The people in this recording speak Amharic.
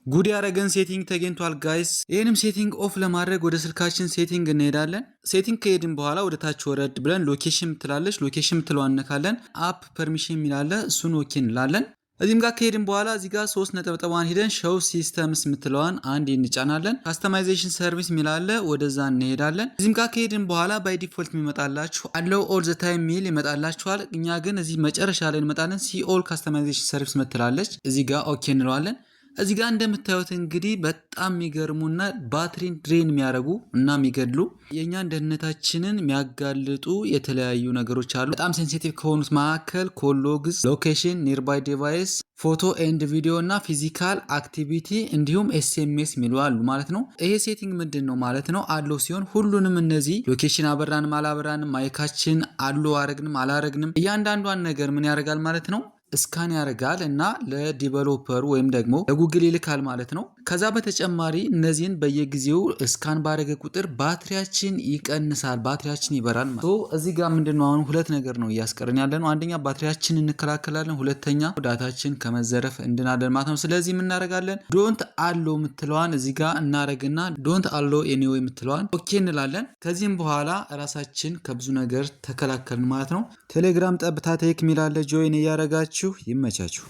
ጉድ ያደረገን setting ተገኝቷል guys። ይህንም setting off ለማድረግ ወደ ስልካችን setting እንሄዳለን። Setting ከሄድን በኋላ ወደ ታች ወረድ ብለን location ምትላለች፣ location ምትለዋን እነካለን። App permission የሚላለ እሱን okay እንላለን። እዚህም ጋር ከሄድን በኋላ እዚህ ጋር ሶስት ነጠብጠቧን ሄደን show systems የምትለዋን አንድ እንጫናለን። Customization service የሚላለ ወደዛ እንሄዳለን። እዚህም ጋር ከሄድን በኋላ by default የሚመጣላችሁ allow all the time የሚል ይመጣላችኋል። እኛ ግን እዚህ መጨረሻ ላይ እንመጣለን። See all customization service ምትላለች፣ እዚህ ጋር okay እንለዋለን። እዚህ ጋር እንደምታዩት እንግዲህ በጣም የሚገርሙና ባትሪን drain የሚያደርጉ እና የሚገድሉ፣ የእኛን ደህንነታችንን የሚያጋልጡ የተለያዩ ነገሮች አሉ። በጣም sensitive ከሆኑት መካከል call logs፣ location፣ nearby device፣ photo and video እና physical activity እንዲሁም SMS የሚሉ አሉ ማለት ነው። ይሄ setting ምንድን ነው ማለት ነው? Allow ሲሆን ሁሉንም እነዚህ location አበራንም አላበራንም፣ mic ኣችን allow አረግንም አላረግንም እያንዳንዷን ነገር ምን ያደርጋል ማለት ነው? Scan ያደርጋል እና ለ developer ኡ ወይም ደግሞ ለጉግል ይልካል ማለት ነው። ከዛ በተጨማሪ እነዚህን በየጊዜው scan ባደረገ ቁጥር ባትሪያችን ይቀንሳል፣ ባትሪያችን ይበራል ማለት ነው። እዚህ ጋር ምንድነው፣ አሁን ሁለት ነገር ነው እያስቀርን ያለ ነው። አንደኛ ባትሪያችን እንከላከላለን፣ ሁለተኛ ዳታችን ከመዘረፍ እንድናለን ማለት ነው። ስለዚህ ምን እናደርጋለን? Don't allow የምትለዋን እዚህ ጋር እናደርግና don't allow anyway የምትለዋን okay እንላለን። ከዚህም በኋላ ራሳችን ከብዙ ነገር ተከላከልን ማለት ነው። ቴሌግራም ጠብታ ቴክ ሚላለ join እያደረጋችሁ ይመቻችሁ።